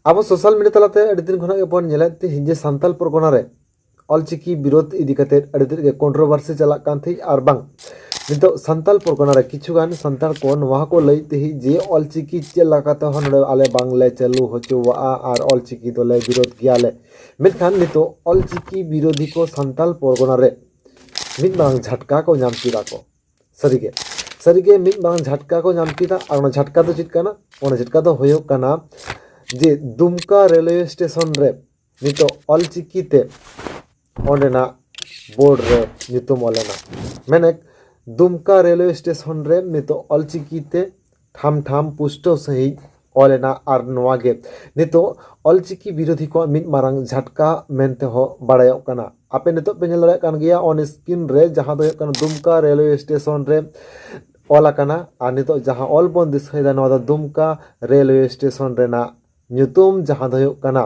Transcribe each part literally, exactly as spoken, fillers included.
ᱟᱵᱚ social media ᱛᱟᱞᱟᱛᱮ ᱟᱹᱰᱤ ᱫᱤᱱ ᱠᱷᱚᱱᱟᱜ ᱜᱮᱵᱚᱱ ᱧᱮᱞᱮᱫ ᱛᱟᱦᱮᱸ ᱡᱮ ᱥᱟᱱᱛᱟᱞ ᱯᱚᱨᱜᱚᱱᱟ ᱨᱮ ᱚᱞᱪᱤᱠᱤ ᱵᱤᱨᱳᱫᱷ ᱤᱫᱤ ᱠᱟᱛᱮ ᱟᱹᱰᱤ ᱛᱮᱫ ᱜᱮ ᱠᱚᱱᱴᱨᱳᱵᱷᱟᱨᱥᱤ ᱪᱟᱞᱟᱜ ᱠᱟᱱ ᱛᱟᱦᱮᱸ᱾ ᱟᱨ ᱵᱟᱝ, ᱱᱤᱛᱚᱜ ᱥᱟᱱᱛᱟᱞ ᱯᱚᱨᱜᱚᱱᱟ ᱨᱮ ᱠᱤᱪᱷᱩ ᱜᱟᱱ ᱥᱟᱱᱛᱟᱲ ᱠᱚ ᱱᱚᱣᱟ ᱦᱚᱸᱠᱚ ᱞᱟᱹᱭᱮᱫ ᱛᱟᱦᱮᱸ ᱡᱮ ᱚᱞᱪᱤᱠᱤ ᱪᱮᱫ ᱞᱮᱠᱟᱛᱮ ᱦᱚᱸ ᱱᱚᱰᱮ ᱟᱞᱮ ᱵᱟᱝᱞᱮ ᱪᱟᱹᱞᱩ ᱦᱚᱪᱚᱣᱟᱜᱼᱟ ᱟᱨ ᱚᱞᱪᱤᱠᱤ ᱫᱚᱞᱮ ᱵᱤᱨᱳᱫᱷ ᱜᱮᱭᱟᱞᱮ᱾ ᱢᱮᱱᱠᱷᱟᱱ ᱱᱤᱛᱚᱜ ᱚᱞᱪᱤᱠᱤ ᱵᱤᱨᱳᱫᱷᱤ ᱠᱚ ᱥᱟᱱᱛᱟᱞ ᱯᱚᱨᱜᱚᱱᱟ ᱨᱮ ᱢᱤᱫ ᱢᱟᱨᱟᱝ ᱡᱷᱟᱴᱠᱟ ᱠᱚ ᱧᱟᱢ ᱠᱮᱫᱟ ᱠᱚ᱾ ᱥᱟᱹᱨᱤᱜᱮ, ᱥᱟᱹᱨᱤᱜᱮ ᱢᱤᱫ ᱢᱟᱨᱟᱝ ᱡᱷᱟᱴᱠᱟ ᱠᱚ ᱧᱟᱢ ᱠᱮᱫᱟ᱾ ᱟᱨ ᱚᱱᱟ ᱡᱷᱟᱴᱠᱟ ᱫᱚ ᱪᱮᱫ ᱠᱟᱱᱟ? ᱚᱱᱟ ᱡᱷᱟᱴᱠᱟ ᱫᱚ ᱦᱩᱭᱩᱜ ᱠᱟᱱᱟ ᱡᱮ ᱫᱩᱢᱠᱟ ᱨᱮᱞᱣᱮ ᱥᱴᱮᱥᱚᱱ ᱨᱮ ᱱᱤᱛᱚᱜ ᱚᱞᱪᱤᱠᱤ ᱛᱮ ᱚᱸᱰᱮᱱᱟᱜ ᱵᱳᱨᱰ ᱨᱮ ᱧᱩᱛᱩᱢ ᱚᱞ ᱮᱱᱟ᱾ ᱢᱮᱱᱮᱠ, ᱫᱩᱢᱠᱟ ᱨᱮᱞᱣᱮ ᱥᱴᱮᱥᱚᱱ ᱨᱮ ᱱᱤᱛᱚᱜ ᱚᱞᱪᱤᱠᱤ ᱛᱮ ᱴᱷᱟᱢ ᱴᱷᱟᱢ ᱯᱩᱥᱴᱟᱹᱣ ᱥᱟᱺᱦᱤᱡ ᱚᱞ ᱮᱱᱟ᱾ ᱟᱨ ᱱᱚᱣᱟ ᱜᱮ ᱱᱤᱛᱚᱜ ᱚᱞᱪᱤᱠᱤ ᱵᱤᱨᱳᱫᱷᱤ ᱠᱚᱣᱟᱜ ᱢᱤᱫ ᱢᱟᱨᱟᱝ ᱡᱷᱟᱴᱠᱟ ᱢᱮᱱᱛᱮ ᱦᱚᱸ ᱵᱟᱲᱟᱭᱚᱜ ᱠᱟᱱᱟ᱾ ᱟᱯᱮ ᱱᱤᱛᱚᱜ ᱯᱮ ᱧᱮᱞ ᱫᱟᱲᱮᱭᱟᱜ ᱠᱟᱱ ᱜᱮᱭᱟ ᱚᱱ ᱥᱠᱨᱤᱱ ᱨᱮ, ᱡᱟᱦᱟᱸ ᱫᱚ ᱦᱩᱭᱩᱜ ᱠᱟᱱᱟ ᱫᱩᱢᱠᱟ ᱨᱮᱞᱣᱮ ᱥᱴᱮᱥᱚᱱ ᱨᱮ ᱚᱞ ᱟᱠᱟᱱᱟ᱾ ᱟᱨ ᱱᱤᱛᱚᱜ ᱡᱟᱦᱟᱸ ᱚᱞ ᱵᱚᱱ ᱫᱤᱥᱟᱹᱭᱮᱫᱟ, ᱱᱚᱣᱟ ᱫᱚ ᱫᱩᱢᱠᱟ ᱨᱮᱞᱣᱮ ᱥᱴᱮᱥᱚᱱ ᱨᱮᱱᱟᱜ ᱧᱩᱛᱩᱢ, ᱡᱟᱦᱟᱸ ᱫᱚ ᱦᱩᱭᱩᱜ ᱠᱟᱱᱟ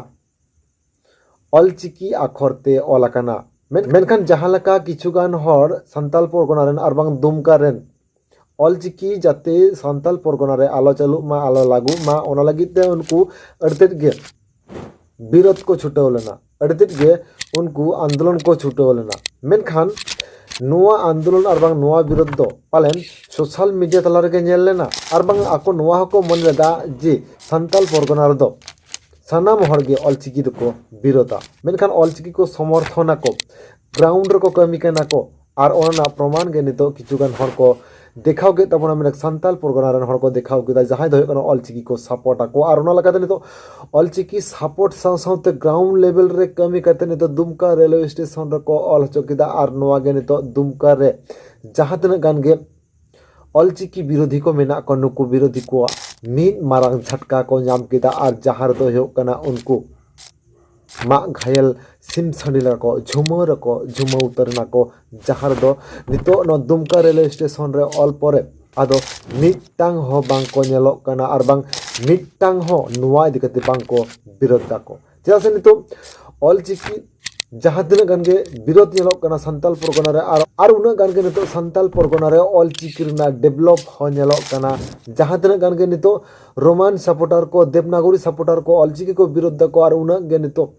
ᱚᱞᱪᱤᱠᱤ ᱟᱠᱷᱚᱨ ᱛᱮ ᱚᱞ ᱟᱠᱟᱱᱟ᱾ ᱢᱮᱱ-, ᱢᱮᱱᱠᱷᱟᱱ ᱡᱟᱦᱟᱸ ᱞᱮᱠᱟ ᱠᱤᱪᱷᱩ ᱜᱟᱱ ᱦᱚᱲ ᱥᱟᱱᱛᱟᱞ ᱯᱚᱨᱜᱚᱱᱟ ᱨᱮᱱ ᱟᱨ ᱵᱟᱝ ᱫᱩᱢᱠᱟ ᱨᱮᱱ ᱚᱞᱪᱤᱠᱤ ᱡᱟᱛᱮ ᱥᱟᱱᱛᱟᱞ ᱯᱚᱨᱜᱚᱱᱟ ᱨᱮ ᱟᱞᱚ ᱪᱟᱹᱞᱩᱜ ᱢᱟ, ᱟᱞᱚ ᱞᱟᱹᱜᱩᱜ ᱢᱟ, ᱚᱱᱟ ᱞᱟᱹᱜᱤᱫ ᱛᱮ ᱩᱱᱠᱩ ᱟᱹᱰᱤ ᱛᱮᱫ ᱜᱮ ᱵᱤᱨᱳᱫᱷ ᱠᱚ ᱪᱷᱩᱴᱟᱹᱣ ᱞᱮᱱᱟ, ᱟᱹᱰᱤ ᱛᱮᱫ ᱜᱮ ᱩᱱᱠᱩ ᱟᱱᱫᱳᱞᱚᱱ ᱠᱚ ᱪᱷᱩᱴᱟᱹᱣ ᱞᱮᱱᱟ᱾ ᱢᱮᱱᱠᱷᱟᱱ ᱱᱚᱣᱟ ᱟᱱᱫᱳᱞᱚᱱ ᱟᱨ ᱵᱟᱝ ᱱᱚᱣᱟ ᱵᱤᱨᱳᱫᱷ ᱫᱚ ᱯᱟᱞᱮᱱ ᱥᱳᱥᱟᱞ ᱢᱤᱰᱤᱭᱟ ᱛᱟᱞᱟ ᱨᱮᱜᱮ ᱧᱮᱞ ᱞᱮᱱᱟ, ᱟᱨ ᱵᱟᱝ ᱟᱠᱚ ᱱᱚᱣᱟ ᱦᱚᱸᱠᱚ ᱢᱚᱱᱮ ᱞᱮᱫᱟ ᱡᱮ ᱥᱟᱱᱛᱟᱞ ᱯᱚᱨᱜᱚᱱᱟ ᱨᱮᱫᱚ ᱥᱟᱱᱟᱢ ᱦᱚᱲ ᱜᱮ ᱚᱞᱪᱤᱠᱤ ᱫᱚᱠᱚ ᱵᱤᱨᱳᱫᱟ, ᱢᱮᱱᱠᱷᱟᱱ ᱚᱞᱪᱤᱠᱤ ᱠᱚ ᱥᱚᱢᱚᱨᱛᱷᱚᱱ ᱟᱠᱚ, ᱜᱨᱟᱣᱩᱱᱰ ᱨᱮᱠᱚ ᱠᱟᱹᱢᱤ ᱠᱟᱱᱟ ᱠᱚ᱾ ᱟᱨ ᱚᱱᱟ ᱨᱮᱱᱟᱜ ᱯᱨᱚᱢᱟᱱ ᱜᱮ ᱱᱤᱛᱚᱜ ᱠᱤᱪᱷᱩ ᱜᱟᱱ ᱦᱚᱲ ᱠᱚ ᱫᱮᱠᱷᱟᱣ ᱠᱮᱫ ᱛᱟᱵᱚᱱᱟ, ᱢᱮᱱᱠᱷᱟᱱ ᱥᱟᱱᱛᱟᱞ ᱯᱚᱨᱜᱚᱱᱟ ᱨᱮᱱ ᱦᱚᱲ ᱠᱚ ᱫᱮᱠᱷᱟᱣ ᱠᱮᱫᱟ, ᱡᱟᱦᱟᱸᱭ ᱫᱚ ᱦᱩᱭᱩᱜ ᱠᱟᱱᱟ ᱚᱞᱪᱤᱠᱤ ᱠᱚ ᱥᱟᱯᱳᱨᱴ ᱟᱠᱚ᱾ ᱟᱨ ᱚᱱᱟ ᱞᱮᱠᱟᱛᱮ ᱱᱤᱛᱚᱜ ᱚᱞᱪᱤᱠᱤ ᱥᱟᱯᱳᱨᱴ ᱥᱟᱶ ᱥᱟᱶᱛᱮ ᱜᱨᱟᱣᱩᱱᱰ ᱞᱮᱵᱮᱞ ᱨᱮ ᱠᱟᱹᱢᱤ ᱠᱟᱛᱮ ᱱᱤᱛᱚᱜ ᱫᱩᱢᱠᱟ ᱨᱮᱞᱣᱮ ᱥᱴᱮᱥᱚᱱ ᱨᱮᱠᱚ ᱚᱞ ᱦᱚᱪᱚ ᱠᱮᱫᱟ᱾ ᱟᱨ ᱱᱚᱣᱟ ᱜᱮ ᱱᱤᱛᱚᱜ ᱫᱩᱢᱠᱟ ᱨᱮ ᱡᱟᱦᱟᱸ ᱛᱤᱱᱟᱹᱜ ᱜᱟᱱ ᱜᱮ ᱚᱞᱪᱤᱠᱤ ᱵᱤᱨᱳᱫᱷᱤ ᱠᱚ ᱢᱮᱱᱟᱜ ᱠᱚᱣᱟ, ᱱᱩᱠᱩ ᱵᱤᱨᱳᱫᱷᱤ ᱠᱚᱣᱟᱜ ᱢᱤᱫ ᱢᱟᱨᱟᱝ ᱡᱷᱟᱴᱠᱟ ᱠᱚ ᱧᱟᱢ ᱠᱮᱫᱟ᱾ ᱟᱨ ᱡᱟᱦᱟᱸ ᱨᱮᱫᱚ ᱦᱩᱭᱩᱜ ᱠᱟᱱᱟ ᱩᱱᱠᱩ ᱢᱟᱜ ᱜᱷᱟᱭᱮᱞ ᱥᱤᱢ ᱥᱟᱺᱰᱤ ᱞᱮᱠᱟ ᱠᱚ ᱡᱷᱩᱢᱟᱹ ᱨᱮᱠᱚ ᱡᱷᱩᱢᱟᱹ ᱩᱛᱟᱹᱨ ᱮᱱᱟ ᱠᱚ, ᱡᱟᱦᱟᱸ ᱨᱮᱫᱚ ᱱᱤᱛᱚᱜ ᱱᱚᱣᱟ ᱫᱩᱢᱠᱟ ᱨᱮᱞᱣᱮ ᱥᱴᱮᱥᱚᱱ ᱨᱮ ᱚᱞ ᱯᱚᱨᱮ ᱟᱫᱚ ᱢᱤᱫᱴᱟᱝ ᱦᱚᱸ ᱵᱟᱝ ᱠᱚ ᱧᱮᱞᱚᱜ ᱠᱟᱱᱟ, ᱟᱨ ᱵᱟᱝ ᱢᱤᱫᱴᱟᱝ ᱦᱚᱸ ᱱᱚᱣᱟ ᱤᱫᱤ ᱠᱟᱛᱮ ᱵᱟᱝ ᱠᱚ ᱵᱤᱨᱳᱫᱷ ᱫᱟᱠᱚ᱾ ᱪᱮᱫᱟᱜ ᱥᱮ ᱱᱤᱛᱚᱜ ᱚᱞᱪᱤᱠᱤ ᱡᱟᱦᱟᱸ ᱛᱤᱱᱟᱹᱜ ᱜᱟᱱ ᱜᱮ ᱵᱤᱨᱳᱫ ᱧᱮᱞᱚᱜ ᱠᱟᱱᱟ ᱥᱟᱱᱛᱟᱞ ᱯᱚᱨᱜᱚᱱᱟ ᱨᱮ, ᱟᱨ ᱟᱨ ᱩᱱᱟᱹᱜ ᱜᱟᱱ ᱜᱮ ᱱᱤᱛᱚᱜ ᱥᱟᱱᱛᱟᱞ ᱯᱚᱨᱜᱚᱱᱟ ᱨᱮ ᱚᱞᱪᱤᱠᱤ ᱨᱮᱱᱟᱜ ᱰᱮᱵᱷᱞᱚᱯ ᱦᱚᱸ ᱧᱮᱞᱚᱜ ᱠᱟᱱᱟ᱾ ᱡᱟᱦᱟᱸ ᱛᱤᱱᱟᱹᱜ ᱜᱟᱱ ᱜᱮ ᱱᱤᱛᱚᱜ ᱨᱳᱢᱟᱱ ᱥᱟᱯᱳᱨᱴᱟᱨ ᱠᱚ, ᱫᱮᱵᱽᱱᱟᱜᱚᱨᱤ ᱥᱟᱯᱳᱨᱴᱟᱨ ᱠᱚ ᱚᱞᱪᱤᱠᱤ ᱠᱚ ᱵᱤᱨᱳᱫ ᱫᱟᱠᱚ, ᱟᱨ ᱩᱱᱟᱹᱜ ᱜᱮ ᱱᱤᱛᱚᱜ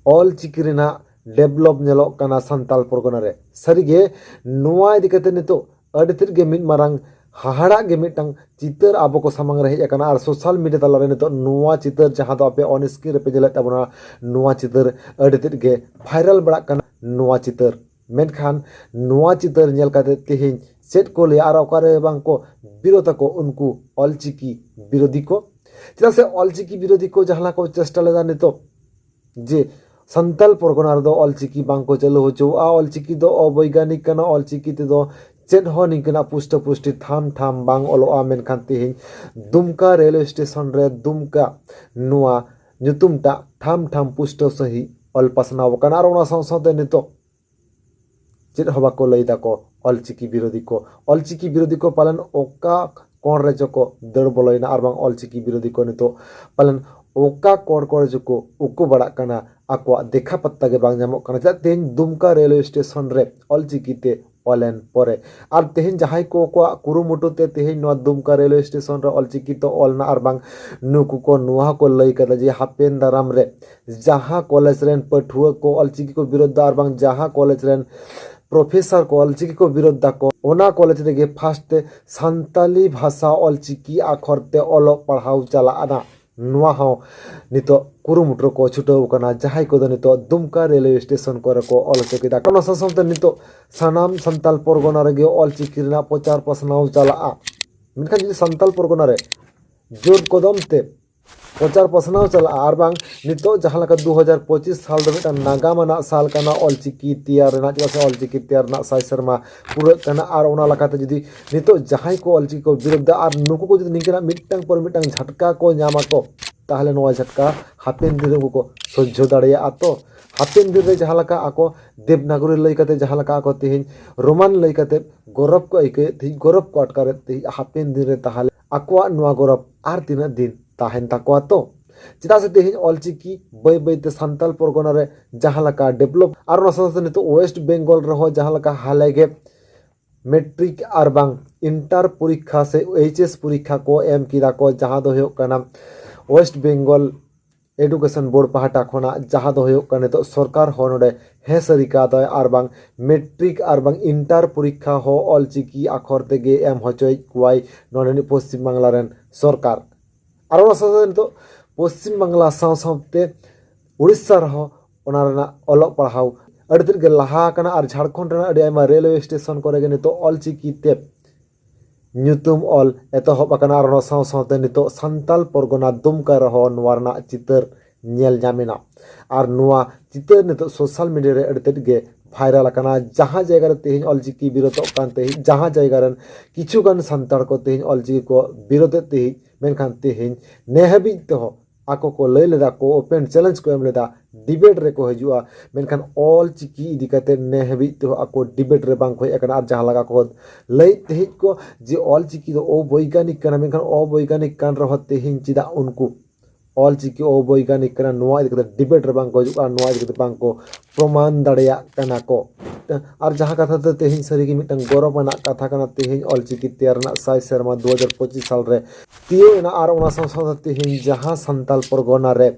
ᱚᱞᱪᱤᱠᱤ ᱨᱮᱱᱟᱜ ᱰᱮᱵᱷᱞᱚᱯ ᱧᱮᱞᱚᱜ ᱠᱟᱱᱟ ᱥᱟᱱᱛᱟᱞ ᱯᱚᱨᱜᱚᱱᱟ ᱨᱮ᱾ ᱥᱟᱹᱨᱤᱜᱮ ᱱᱚᱣᱟ ᱤᱫᱤ ᱠᱟᱛᱮ ᱱᱤᱛᱚᱜ ᱟᱹᱰᱤ ᱛᱮᱫ ᱜᱮ ᱢᱤᱫ ᱢᱟᱨᱟᱝ ᱦᱟᱦᱟᱲᱟᱜ ᱜᱮ ᱢᱤᱫᱴᱟᱝ ᱪᱤᱛᱟᱹᱨ ᱟᱵᱚ ᱠᱚ ᱥᱟᱢᱟᱝ ᱨᱮ ᱦᱮᱡ ᱟᱠᱟᱱᱟ᱾ ᱟᱨ ᱥᱳᱥᱟᱞ ᱢᱤᱰᱤᱭᱟ ᱛᱟᱞᱟᱨᱮ ᱱᱤᱛᱚᱜ ᱱᱚᱣᱟ ᱪᱤᱛᱟᱹᱨ, ᱡᱟᱦᱟᱸ ᱫᱚ ᱟᱯᱮ ᱚᱱ ᱥᱠᱨᱤᱱ ᱨᱮᱯᱮ ᱧᱮᱞᱮᱫ ᱛᱟᱵᱚᱱᱟ, ᱱᱚᱣᱟ ᱪᱤᱛᱟᱹᱨ ᱟᱹᱰᱤ ᱛᱮᱫ ᱜᱮ ᱵᱷᱟᱭᱨᱟᱞ ᱵᱟᱲᱟᱜ ᱠᱟᱱᱟ᱾ ᱱᱚᱣᱟ ᱪᱤᱛᱟᱹᱨ, ᱢᱮᱱᱠᱷᱟᱱ ᱱᱚᱣᱟ ᱪᱤᱛᱟᱹᱨ ᱧᱮᱞ ᱠᱟᱛᱮ ᱛᱮᱦᱮᱧ ᱪᱮᱫ ᱠᱚ ᱞᱟᱹᱭᱟ ᱟᱨ ᱚᱠᱟᱨᱮ ᱵᱟᱝ ᱠᱚ ᱵᱤᱨᱳᱫ ᱟᱠᱚ ᱩᱱᱠᱩ ᱚᱞᱪᱤᱠᱤ ᱵᱤᱨᱳᱫᱷᱤ ᱠᱚ? ᱪᱮᱫᱟᱜ ᱥᱮ ᱚᱞᱪᱤᱠᱤ ᱵᱤᱨᱳᱫᱷᱤ ᱠᱚ ᱡᱟᱦᱟᱸ ᱞᱮᱠᱟ ᱠᱚ ᱪᱮᱥᱴᱟ ᱞᱮᱫᱟ ᱱᱤᱛᱚᱜ ᱡᱮ ᱥᱟᱱᱛᱟᱞ ᱯᱚᱨᱜᱚᱱᱟ ᱨᱮᱫᱚ ᱚᱞᱪᱤᱠᱤ ᱵᱟᱝ ᱠᱚ ᱪᱟᱹᱞᱩ ᱦᱚᱪᱚᱣᱟᱜᱼᱟ, ᱚᱞᱪᱤᱠᱤ ᱫᱚ ᱚᱵᱳᱭᱜᱟᱱᱤᱠ ᱠᱟᱱᱟ, ᱚᱞᱪᱤᱠᱤ ᱛᱮᱫᱚ ᱪᱮᱫ ᱦᱚᱸ ᱱᱤᱝᱠᱟᱹᱱᱟᱜ ᱯᱩᱥᱴᱟᱹ ᱯᱩᱥᱴᱤ ᱴᱷᱟᱢ ᱴᱷᱟᱢ ᱵᱟᱝ ᱚᱞᱚᱜᱼᱟ᱾ ᱢᱮᱱᱠᱷᱟᱱ ᱛᱮᱦᱮᱧ ᱫᱩᱢᱠᱟ ᱨᱮᱞᱣᱮ ᱥᱴᱮᱥᱚᱱ ᱨᱮ ᱫᱩᱢᱠᱟ ᱱᱚᱣᱟ ᱧᱩᱛᱩᱢ ᱴᱟᱜ ᱴᱷᱟᱢ ᱴᱷᱟᱢ ᱯᱩᱥᱴᱟᱹᱣ ᱥᱟᱺᱦᱤᱡ ᱚᱞ ᱯᱟᱥᱱᱟᱣ ᱟᱠᱟᱱᱟ᱾ ᱟᱨ ᱚᱱᱟ ᱥᱟᱶ ᱥᱟᱶᱛᱮ ᱱᱤᱛᱚᱜ ᱪᱮᱫ ᱦᱚᱸ ᱵᱟᱠᱚ ᱞᱟᱹᱭ ᱫᱟᱠᱚ ᱚᱞᱪᱤᱠᱤ ᱵᱤᱨᱳᱫᱷᱤ ᱠᱚ᱾ ᱚᱞᱪᱤᱠᱤ ᱵᱤᱨᱳᱫᱷᱤ ᱠᱚ ᱯᱟᱞᱮᱱ ᱚᱠᱟ ᱠᱚᱬ ᱨᱮᱪᱚ ᱠᱚ ᱫᱟᱹᱲ ᱵᱚᱞᱚᱭᱮᱱᱟ ᱟᱨ ᱵᱟᱝ ᱚᱞᱪᱤᱠᱤ ᱵᱤᱨᱳᱫᱷᱤ ᱠᱚ ᱱᱤᱛᱚᱜ ᱯᱟᱞᱮᱱ ᱚᱠᱟ ᱠᱚᱬ ᱠᱚᱨᱮ ᱪᱚᱠᱚ ᱩᱠᱩ ᱵᱟᱲᱟᱜ ᱠᱟᱱᱟ, ᱟᱠᱚᱣᱟᱜ ᱫᱮᱠᱷᱟ ᱯᱟᱛᱛᱟ ᱜᱮ ᱵᱟᱝ ᱧᱟᱢᱚᱜ ᱠᱟᱱᱟ᱾ ᱪᱮᱫᱟᱜ ᱛᱮᱦᱮᱧ ᱫᱩᱢᱠᱟ ᱨᱮᱞᱣᱮ ᱥᱴᱮᱥᱚᱱ ᱨᱮ ᱚᱞᱪᱤᱠᱤ ᱛᱮ ᱚᱞᱮᱱ ᱯᱚᱨᱮ, ᱟᱨ ᱛᱮᱦᱮᱧ ᱡᱟᱦᱟᱸᱭ ᱠᱚ ᱠᱚᱣᱟᱜ ᱠᱩᱨᱩᱢᱩᱴᱩ ᱛᱮ ᱛᱮᱦᱮᱧ ᱱᱚᱣᱟ ᱫᱩᱢᱠᱟ ᱨᱮᱞᱣᱮ ᱥᱴᱮᱥᱚᱱ ᱨᱮ ᱚᱞᱪᱤᱠᱤ ᱛᱮ ᱚᱞ ᱮᱱᱟ, ᱟᱨ ᱵᱟᱝ ᱱᱩᱠᱩ ᱠᱚ ᱱᱚᱣᱟ ᱦᱚᱸᱠᱚ ᱞᱟᱹᱭ ᱠᱟᱫᱟ ᱡᱮ ᱦᱟᱯᱮᱱ ᱫᱟᱨᱟᱢ ᱨᱮ ᱡᱟᱦᱟᱸ ᱠᱚᱞᱮᱡᱽ ᱨᱮᱱ ᱯᱟᱹᱴᱷᱩᱣᱟᱹ ᱠᱚ ᱚᱞᱪᱤᱠᱤ ᱠᱚ ᱵᱤᱨᱳᱫᱷ ᱫᱟ ᱟᱨ ᱵᱟᱝ ᱡᱟᱦᱟᱸ ᱠᱚᱞᱮᱡᱽ ᱨᱮᱱ ᱯᱨᱚᱯᱷᱮᱥᱚᱨ ᱠᱚ ᱚᱞᱪᱤᱠᱤ ᱠᱚ ᱵᱤᱨᱳᱫᱷ ᱫᱟᱠᱚ, ᱚᱱᱟ ᱠᱚᱞᱮᱡᱽ ᱨᱮᱜᱮ ᱯᱷᱟᱥᱴ ᱛᱮ ᱥᱟᱱᱛᱟᱞᱤ ᱵᱷᱟᱥᱟ ᱚᱞᱪᱤᱠᱤ ᱟᱠᱷᱚᱨ ᱛᱮ ᱚᱞᱚᱜ ᱯᱟᱲᱦᱟᱣ ᱪᱟᱞᱟᱜ ᱟᱱᱟ᱾ ᱱᱚᱣᱟ ᱦᱚᱸ ᱱᱤᱛᱚᱜ ᱠᱩᱨᱩᱢᱩᱴᱩ ᱨᱮᱠᱚ ᱪᱷᱩᱴᱟᱹᱣ ᱟᱠᱟᱱᱟ, ᱡᱟᱦᱟᱸᱭ ᱠᱚᱫᱚ ᱱᱤᱛᱚᱜ ᱫᱩᱢᱠᱟ ᱨᱮᱞᱣᱮ ᱥᱴᱮᱥᱚᱱ ᱠᱚᱨᱮ ᱠᱚ ᱚᱞ ᱦᱚᱪᱚ ᱠᱮᱫᱟ᱾ ᱚᱱᱟ ᱥᱟᱶ ᱥᱟᱶᱛᱮ ᱱᱤᱛᱚᱜ ᱥᱟᱱᱟᱢ ᱥᱟᱱᱛᱟᱞ ᱯᱚᱨᱜᱚᱱᱟ ᱨᱮᱜᱮ ᱚᱞᱪᱤᱠᱤ ᱨᱮᱱᱟᱜ ᱯᱨᱚᱪᱟᱨ ᱯᱟᱥᱱᱟᱣ ᱪᱟᱞᱟᱜᱼᱟ᱾ ᱢᱮᱱᱠᱷᱟᱱ ᱡᱩᱫᱤ ᱥᱟᱱᱛᱟᱞ ᱯᱚᱨᱜᱚᱱᱟ ᱨᱮ ᱡᱳᱨ ᱠᱚᱫᱚᱢ ᱛᱮ ᱯᱨᱚᱪᱟᱨ ᱯᱟᱥᱱᱟᱣ ᱪᱟᱞᱟᱜᱼᱟ, ᱟᱨ ᱵᱟᱝ ᱱᱤᱛᱚᱜ ᱡᱟᱦᱟᱸ ᱞᱮᱠᱟ ᱫᱩ ᱦᱟᱡᱟᱨ ᱯᱚᱸᱪᱤᱥ ᱥᱟᱞ ᱫᱚ ᱢᱤᱫᱴᱟᱝ ᱱᱟᱜᱟᱢ ᱟᱱᱟᱜ ᱥᱟᱞ ᱠᱟᱱᱟ ᱚᱞᱪᱤᱠᱤ ᱛᱮᱭᱟᱨ ᱨᱮᱱᱟᱜ, ᱪᱮᱫᱟᱜ ᱥᱮ ᱚᱞᱪᱤᱠᱤ ᱛᱮᱭᱟᱨ ᱨᱮᱱᱟᱜ ᱥᱟᱭ ᱥᱮᱨᱢᱟ ᱯᱩᱨᱟᱹᱜ ᱠᱟᱱᱟ᱾ ᱟᱨ ᱚᱱᱟ ᱞᱮᱠᱟᱛᱮ ᱡᱩᱫᱤ ᱱᱤᱛᱚᱜ ᱡᱟᱦᱟᱸᱭ ᱠᱚ ᱚᱞᱪᱤᱠᱤ ᱠᱚ ᱵᱤᱨᱳᱫᱷ ᱫᱟ ᱟᱨ ᱱᱩᱠᱩ ᱠᱚ ᱡᱩᱫᱤ ᱱᱤᱝᱠᱟᱹᱱᱟᱜ ᱢᱤᱫᱴᱟᱝ ᱯᱚᱨ ᱢᱤᱫᱴᱟᱝ ᱡᱷᱟᱴᱠᱟ ᱠᱚ ᱧᱟᱢ ᱟᱠᱚ, ᱛᱟᱦᱚᱞᱮ ᱱᱚᱣᱟ ᱡᱷᱟᱴᱠᱟ ᱦᱟᱯᱮᱱ ᱫᱤᱱ ᱨᱮ ᱩᱱᱠᱩ ᱠᱚ ᱥᱚᱡᱽᱡᱷᱚ ᱫᱟᱲᱮᱭᱟᱜᱼᱟ᱾ ᱛᱚ ᱦᱟᱯᱮᱱ ᱫᱤᱱ ᱨᱮ ᱡᱟᱦᱟᱸ ᱞᱮᱠᱟ ᱟᱠᱚ ᱫᱮᱵᱽᱱᱟᱜᱚᱨᱤ ᱞᱟᱹᱭ ᱠᱟᱛᱮ ᱡᱟᱦᱟᱸ ᱞᱮᱠᱟ ᱟᱠᱚ ᱛᱮᱦᱮᱧ ᱨᱳᱢᱟᱱ ᱞᱟᱹᱭ ᱠᱟᱛᱮ ᱜᱚᱨᱚᱵᱽ ᱠᱚ ᱟᱹᱭᱠᱟᱹᱣᱮᱫ ᱛᱟᱦᱮᱸᱫ, ᱜᱚᱨᱚᱵᱽ ᱠᱚ ᱟᱴᱠᱟᱨᱮᱫ ᱛᱟᱦᱮᱸᱫ, ᱦᱟᱯᱮᱱ ᱫᱤᱱ ᱨᱮ ᱛᱟᱦᱚᱞᱮ ᱟᱠᱚᱣᱟᱜ ᱱᱚᱣᱟ ᱜᱚᱨᱚᱵᱽ ᱟᱨ ᱛᱤᱱᱟᱹᱜ ᱫᱤᱱ ᱛᱟᱦᱮᱱ ᱛᱟᱠᱚᱣᱟ? ᱛᱚ ᱪᱮᱫᱟᱜ ᱥᱮ ᱛᱮᱦᱮᱧ ᱚᱞᱪᱤᱠᱤ ᱵᱟᱹᱭ ᱵᱟᱹᱭᱛᱮ ᱥᱟᱱᱛᱟᱲ ᱯᱚᱨᱜᱚᱱᱟ ᱨᱮ ᱡᱟᱦᱟᱸ ᱞᱮᱠᱟ ᱰᱮᱵᱷᱞᱚᱯ, ᱟᱨ ᱚᱱᱟ ᱥᱟᱶ ᱥᱟᱶᱛᱮ ᱱᱤᱛᱚᱜ ᱳᱭᱮᱥᱴ ᱵᱮᱝᱜᱚᱞ ᱨᱮᱦᱚᱸ ᱡᱟᱦᱟᱸ ᱞᱮᱠᱟ ᱦᱟᱞᱮ ᱜᱮ ᱢᱮᱴᱨᱤᱠ ᱟᱨ ᱵᱟᱝ ᱤᱱᱴᱟᱨ ᱯᱚᱨᱤᱠᱠᱷᱟ ᱥᱮ ᱮᱭᱤᱪ ᱮᱥ ᱯᱚᱨᱤᱠᱠᱷᱟ ᱠᱚ ᱮᱢ ᱠᱮᱫᱟ ᱠᱚ, ᱡᱟᱦᱟᱸ ᱫᱚ ᱦᱩᱭᱩᱜ ᱠᱟᱱᱟ ᱳᱭᱮᱥᱴ ᱵᱮᱝᱜᱚᱞ ᱮᱰᱩᱠᱮᱥᱚᱱ ᱵᱳᱨᱰ ᱯᱟᱦᱴᱟ ᱠᱷᱚᱱᱟᱜ, ᱡᱟᱦᱟᱸ ᱫᱚ ᱦᱩᱭᱩᱜ ᱠᱟᱱᱟ ᱱᱤᱛᱚᱜ ᱥᱚᱨᱠᱟᱨ ᱦᱚᱸ ᱱᱚᱰᱮ ᱦᱮᱸ ᱥᱟᱹᱨᱤ ᱠᱟᱫᱟᱭ ᱟᱨ ᱵᱟᱝ ᱢᱮᱴᱨᱤᱠ ᱟᱨ ᱵᱟᱝ ᱤᱱᱴᱟᱨ ᱯᱚᱨᱤᱠᱠᱷᱟ ᱦᱚᱸ ᱚᱞᱪᱤᱠᱤ ᱟᱠᱷᱚᱨ ᱛᱮᱜᱮ ᱮᱢ ᱦᱚᱪᱚᱭᱮᱫ ᱠᱚᱣᱟᱭ ᱱᱚᱰᱮᱱᱤᱡ ᱯᱚᱥᱪᱤᱢ ᱵᱟᱝᱞᱟ ᱨᱮᱱ ᱥᱚᱨᱠᱟᱨ᱾ ᱟᱨ ᱚᱱᱟ ᱥᱟᱶ ᱥᱟᱶᱛᱮ ᱱᱤᱛᱚᱜ ᱯᱚᱥᱪᱤᱢ ᱵᱟᱝᱞᱟ ᱥᱟᱶ ᱥᱟᱶᱛᱮ ᱩᱲᱤᱥᱥᱟ ᱨᱮᱦᱚᱸ ᱚᱱᱟ ᱨᱮᱱᱟᱜ ᱚᱞᱚᱜ ᱯᱟᱲᱦᱟᱣ ᱟᱹᱰᱤ ᱛᱮᱫ ᱜᱮ ᱞᱟᱦᱟ ᱟᱠᱟᱱᱟ᱾ ᱟᱨ ᱡᱷᱟᱲᱠᱷᱚᱸᱰ ᱨᱮᱱᱟᱜ ᱟᱹᱰᱤ ᱟᱭᱢᱟ ᱨᱮᱞᱣᱮ ᱥᱴᱮᱥᱚᱱ ᱠᱚᱨᱮ ᱜᱮ ᱱᱤᱛᱚᱜ ᱚᱞᱪᱤᱠᱤ ᱛᱮ ᱧᱩᱛᱩᱢ ᱚᱞ ᱮᱛᱚᱦᱚᱵ ᱟᱠᱟᱱᱟ᱾ ᱟᱨ ᱚᱱᱟ ᱥᱟᱶ ᱥᱟᱶᱛᱮ ᱱᱤᱛᱚᱜ ᱥᱟᱱᱛᱟᱞ ᱯᱚᱨᱜᱚᱱᱟ ᱫᱩᱢᱠᱟ ᱨᱮᱦᱚᱸ ᱱᱚᱣᱟ ᱨᱮᱱᱟᱜ ᱪᱤᱛᱟᱹᱨ ᱧᱮᱞ ᱧᱟᱢ ᱮᱱᱟ᱾ ᱟᱨ ᱱᱚᱣᱟ ᱪᱤᱛᱟᱹᱨ ᱱᱤᱛᱚᱜ ᱥᱳᱥᱟᱞ ᱢᱤᱰᱤᱭᱟ ᱨᱮ ᱟᱹᱰᱤ ᱛᱮᱫ ᱜᱮ ᱵᱷᱟᱭᱨᱟᱞ ᱟᱠᱟᱱᱟ᱾ ᱡᱟᱦᱟᱸ ᱡᱟᱭᱜᱟ ᱨᱮ ᱛᱮᱦᱮᱧ ᱚᱞᱪᱤᱠᱤ ᱵᱤᱨᱳᱫᱚᱜ ᱠᱟᱱ ᱛᱮᱦᱮᱧ, ᱡᱟᱦᱟᱸ ᱡᱟᱭᱜᱟ ᱨᱮᱱ ᱠᱤᱪᱷᱩ ᱜᱟᱱ ᱥᱟᱱᱛᱟᱲ ᱠᱚ ᱛᱮᱦᱮᱧ ᱚᱞᱪᱤᱠᱤ ᱠᱚ ᱵᱤᱨᱳᱫᱮᱫ ᱛᱮᱦᱮᱧ, ᱢᱮᱱᱠᱷᱟᱱ ᱛᱮᱦᱮᱧ ᱱᱮ ᱦᱟᱹᱵᱤᱡ ᱛᱮᱦᱚᱸ ᱟᱠᱚ ᱠᱚ ᱞᱟᱹᱭ ᱞᱮᱫᱟ ᱠᱚ, ᱳᱯᱮᱱ ᱪᱮᱞᱮᱧᱡᱽ ᱠᱚ ᱮᱢ ᱞᱮᱫᱟ, ᱰᱤᱵᱮᱴ ᱨᱮᱠᱚ ᱦᱤᱡᱩᱜᱼᱟ᱾ ᱢᱮᱱᱠᱷᱟᱱ ᱚᱞ ᱪᱤᱠᱤ ᱤᱫᱤ ᱠᱟᱛᱮ ᱱᱮ ᱦᱟᱹᱵᱤᱡ ᱛᱮᱦᱚᱸ ᱟᱠᱚ ᱰᱤᱵᱮᱴ ᱨᱮ ᱵᱟᱝ ᱠᱚ ᱦᱮᱡ ᱟᱠᱟᱱᱟ᱾ ᱟᱨ ᱡᱟᱦᱟᱸ ᱞᱮᱠᱟ ᱠᱚ ᱞᱟᱹᱭᱮᱫ ᱛᱟᱦᱮᱸᱫ ᱠᱚ ᱡᱮ ᱚᱞ ᱪᱤᱠᱤ ᱫᱚ ᱚᱵᱳᱭᱜᱟᱱᱤᱠ ᱠᱟᱱᱟ, ᱢᱮᱱᱠᱷᱟᱱ ᱚᱵᱳᱭᱜᱟᱱᱤᱠ ᱠᱟᱱ ᱨᱮᱦᱚᱸ ᱛᱮᱦᱮᱧ ᱪᱮᱫᱟᱜ ᱩᱱᱠᱩ ᱚᱞ ᱪᱤᱠᱤ ᱚᱵᱳᱭᱜᱟᱱᱤᱠ ᱠᱟᱱᱟ, ᱱᱚᱣᱟ ᱤᱫᱤ ᱠᱟᱛᱮ ᱰᱤᱵᱮᱴ ᱨᱮ ᱵᱟᱝ ᱠᱚ ᱦᱤᱡᱩᱜ ᱠᱟᱱᱟ, ᱱᱚᱣᱟ ᱤᱫᱤ ᱠᱟᱛᱮ ᱵᱟᱝ ᱠᱚ ᱯᱨᱚᱢᱟᱱ ᱫᱟᱲᱮᱭᱟᱜ ᱠᱟᱱᱟ ᱠᱚ᱾ ᱟᱨ ᱡᱟᱦᱟᱸ ᱠᱟᱛᱷᱟ ᱫᱚ ᱛᱮᱦᱮᱧ ᱥᱟᱹᱨᱤᱜᱮ ᱢᱤᱫᱴᱟᱝ ᱜᱚᱨᱚᱵᱽ ᱟᱱᱟᱜ ᱠᱟᱛᱷᱟ ᱠᱟᱱᱟ, ᱛᱮᱦᱮᱧ ᱚᱞ ᱪᱤᱠᱤ ᱛᱮᱭᱟᱨ ᱨᱮᱱᱟᱜ ᱥᱟᱭ ᱥᱮᱨᱢᱟ ᱫᱩ ᱦᱟᱡᱟᱨ ᱯᱚᱸᱪᱤᱥ ᱥᱟᱞ ᱨᱮ ᱛᱤᱭᱳᱜ ᱮᱱᱟ᱾ ᱟᱨ ᱚᱱᱟ ᱥᱟᱶ ᱥᱟᱶᱛᱮ ᱛᱮᱦᱮᱧ ᱡᱟᱦᱟᱸ ᱥᱟᱱᱛᱟᱞ ᱯᱚᱨᱜᱚᱱᱟ ᱨᱮ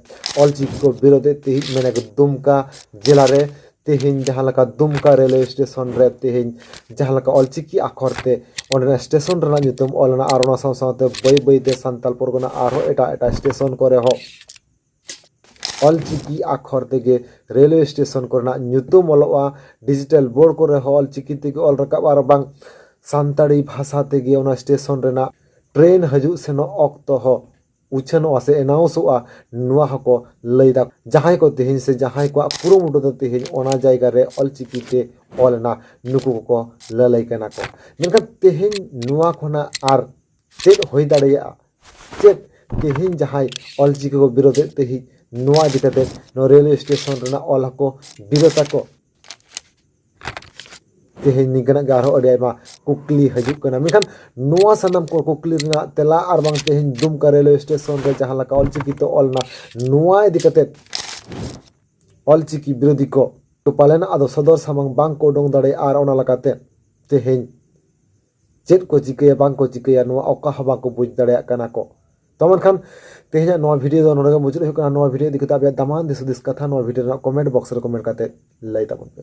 ᱚᱞ ᱪᱤᱠᱤ ᱠᱚ ᱵᱤᱨᱳᱫᱮᱫ ᱛᱟᱦᱮᱸᱫ, ᱢᱮᱱᱮᱠ ᱫᱩᱢᱠᱟ ᱡᱮᱞᱟ ᱨᱮ ᱛᱮᱦᱮᱧ ᱡᱟᱦᱟᱸ ᱞᱮᱠᱟ ᱫᱩᱢᱠᱟ ᱨᱮᱞᱣᱮ ᱥᱴᱮᱥᱚᱱ ᱨᱮ ᱛᱮᱦᱮᱧ ᱡᱟᱦᱟᱸ ᱞᱮᱠᱟ ᱚᱞ ᱪᱤᱠᱤ ᱟᱠᱷᱚᱨ ᱛᱮ ᱚᱸᱰᱮᱱᱟᱜ ᱥᱴᱮᱥᱚᱱ ᱨᱮᱱᱟᱜ ᱧᱩᱛᱩᱢ ᱚᱞ ᱮᱱᱟ, ᱟᱨ ᱚᱱᱟ ᱥᱟᱶ ᱥᱟᱶᱛᱮ ᱵᱟᱹᱭ ᱵᱟᱹᱭ ᱛᱮ ᱥᱟᱱᱛᱟᱞ ᱯᱚᱨᱜᱚᱱᱟ ᱟᱨᱦᱚᱸ ᱮᱴᱟᱜ ᱮᱴᱟᱜ ᱥᱴᱮᱥᱚᱱ ᱠᱚᱨᱮ ᱦᱚᱸ ᱚᱞ ᱪᱤᱠᱤ ᱟᱠᱷᱚᱨ ᱛᱮᱜᱮ ᱨᱮᱞᱣᱮ ᱥᱴᱮᱥᱚᱱ ᱠᱚᱨᱮᱱᱟᱜ ᱧᱩᱛᱩᱢ ᱚᱞᱚᱜᱼᱟ, ᱰᱤᱡᱤᱴᱟᱞ ᱵᱳᱨᱰ ᱠᱚᱨᱮ ᱦᱚᱸ ᱚᱞ ᱪᱤᱠᱤ ᱛᱮᱜᱮ ᱚᱞ ᱨᱟᱠᱟᱵ, ᱟᱨ ᱵᱟᱝ ᱥᱟᱱᱛᱟᱲᱤ ᱵᱷᱟᱥᱟ ᱛᱮᱜᱮ ᱚᱱᱟ ᱥᱴᱮᱥᱚᱱ ᱨᱮᱱᱟᱜ ᱴᱨᱮᱱ ᱦᱤᱡᱩᱜ ᱥᱮᱱᱚᱜ ᱚᱠᱛᱚ ᱦᱚᱸ ᱩᱪᱷᱟᱹᱱᱚᱜᱼᱟ ᱥᱮ ᱮᱱᱟᱣᱩᱱᱥᱚᱜᱼᱟ, ᱱᱚᱣᱟ ᱦᱚᱸᱠᱚ ᱞᱟᱹᱭ ᱫᱟ᱾ ᱡᱟᱦᱟᱸᱭ ᱠᱚ ᱛᱮᱦᱮᱧ ᱥᱮ ᱡᱟᱦᱟᱸᱭ ᱠᱚᱣᱟᱜ ᱠᱩᱨᱩᱢᱩᱴᱩ ᱫᱚ ᱛᱮᱦᱮᱧ ᱚᱱᱟ ᱡᱟᱭᱜᱟ ᱨᱮ ᱚᱞ ᱪᱤᱠᱤ ᱛᱮ ᱚᱞ ᱮᱱᱟ, ᱱᱩᱠᱩ ᱠᱚᱠᱚ ᱞᱟᱹᱞᱟᱹᱭ ᱠᱟᱱᱟ ᱠᱚ᱾ ᱢᱮᱱᱠᱷᱟᱱ ᱛᱮᱦᱮᱧ ᱱᱚᱣᱟ ᱠᱷᱚᱱᱟᱜ ᱟᱨ ᱪᱮᱫ ᱦᱩᱭ ᱫᱟᱲᱮᱭᱟᱜᱼᱟ? ᱪᱮᱫ ᱛᱮᱦᱮᱧ ᱡᱟᱦᱟᱸᱭ ᱚᱞ ᱪᱤᱠᱤ ᱠᱚ ᱵᱤᱨᱳᱫᱮᱫ ᱛᱮᱦᱮᱧ, ᱱᱚᱣᱟ ᱤᱫᱤ ᱠᱟᱛᱮ ᱱᱚᱣᱟ ᱨᱮᱞᱣᱮ ᱥᱴᱮᱥᱚᱱ ᱨᱮᱱᱟᱜ ᱚᱞ ᱦᱚᱸᱠᱚ ᱵᱤᱨᱳᱫ ᱟᱠᱚ? ᱛᱮᱦᱮᱧ ᱱᱤᱝᱠᱟᱹᱱᱟᱜ ᱜᱮ ᱟᱨᱦᱚᱸ ᱟᱹᱰᱤ ᱟᱭᱢᱟ ᱠᱩᱠᱞᱤ ᱦᱤᱡᱩᱜ ᱠᱟᱱᱟ᱾ ᱢᱮᱱᱠᱷᱟᱱ ᱱᱚᱣᱟ ᱥᱟᱱᱟᱢ ᱠᱚ ᱠᱩᱠᱞᱤ ᱨᱮᱱᱟᱜ ᱛᱮᱞᱟ ᱟᱨ ᱵᱟᱝ ᱛᱮᱦᱮᱧ ᱫᱩᱢᱠᱟ ᱨᱮᱞᱣᱮ ᱥᱴᱮᱥᱚᱱ ᱨᱮ ᱡᱟᱦᱟᱸ ᱞᱮᱠᱟ ᱚᱞᱪᱤᱠᱤ ᱛᱮ ᱚᱞ ᱮᱱᱟ, ᱱᱚᱣᱟ ᱤᱫᱤ ᱠᱟᱛᱮᱫ ᱚᱞᱪᱤᱠᱤ ᱵᱤᱨᱳᱫᱷᱤ ᱠᱚ ᱯᱟᱞᱮᱱ ᱟᱫᱚ ᱥᱚᱫᱚᱨ ᱥᱟᱢᱟᱝ ᱵᱟᱝ ᱠᱚ ᱩᱰᱩᱝ ᱫᱟᱲᱮᱭᱟᱜᱼᱟ᱾ ᱟᱨ ᱚᱱᱟ ᱞᱮᱠᱟᱛᱮ ᱛᱮᱦᱮᱧ ᱪᱮᱫ ᱠᱚ ᱪᱤᱠᱟᱹᱭᱟ, ᱵᱟᱝ ᱠᱚ ᱪᱤᱠᱟᱹᱭᱟ, ᱱᱚᱣᱟ ᱚᱠᱟ ᱦᱚᱸ ᱵᱟᱠᱚ ᱵᱩᱡᱽ ᱫᱟᱲᱮᱭᱟᱜ ᱠᱟᱱᱟ ᱠᱚ᱾ ᱛᱚ ᱢᱮᱱᱠᱷᱟᱱ ᱛᱮᱦᱮᱧᱟᱜ ᱱᱚᱣᱟ ᱵᱷᱤᱰᱤᱭᱳ ᱫᱚ ᱱᱚᱰᱮ ᱜᱮ ᱢᱩᱪᱟᱹᱫ ᱦᱩᱭᱩᱜ ᱠᱟᱱᱟ᱾ ᱱᱚᱣᱟ ᱵᱷᱤᱰᱤᱭᱳ ᱤᱫᱤ ᱠᱟᱛᱮ ᱟᱯᱮᱭᱟᱜ ᱫᱟᱢᱟᱱ ᱫᱤᱥ ᱦᱩᱫᱤᱥ ᱠᱟᱛᱷᱟ ᱱᱚᱣᱟ ᱵᱷᱤᱰᱤᱭᱳ ᱨᱮᱱᱟᱜ ᱠᱚᱢᱮᱱᱴ ᱵᱚᱠᱥ ᱨᱮ ᱠᱚᱢᱮᱱᱴ ᱠᱟᱛᱮ ᱞᱟᱹᱭ ᱛᱟᱵᱚᱱ ᱯᱮ᱾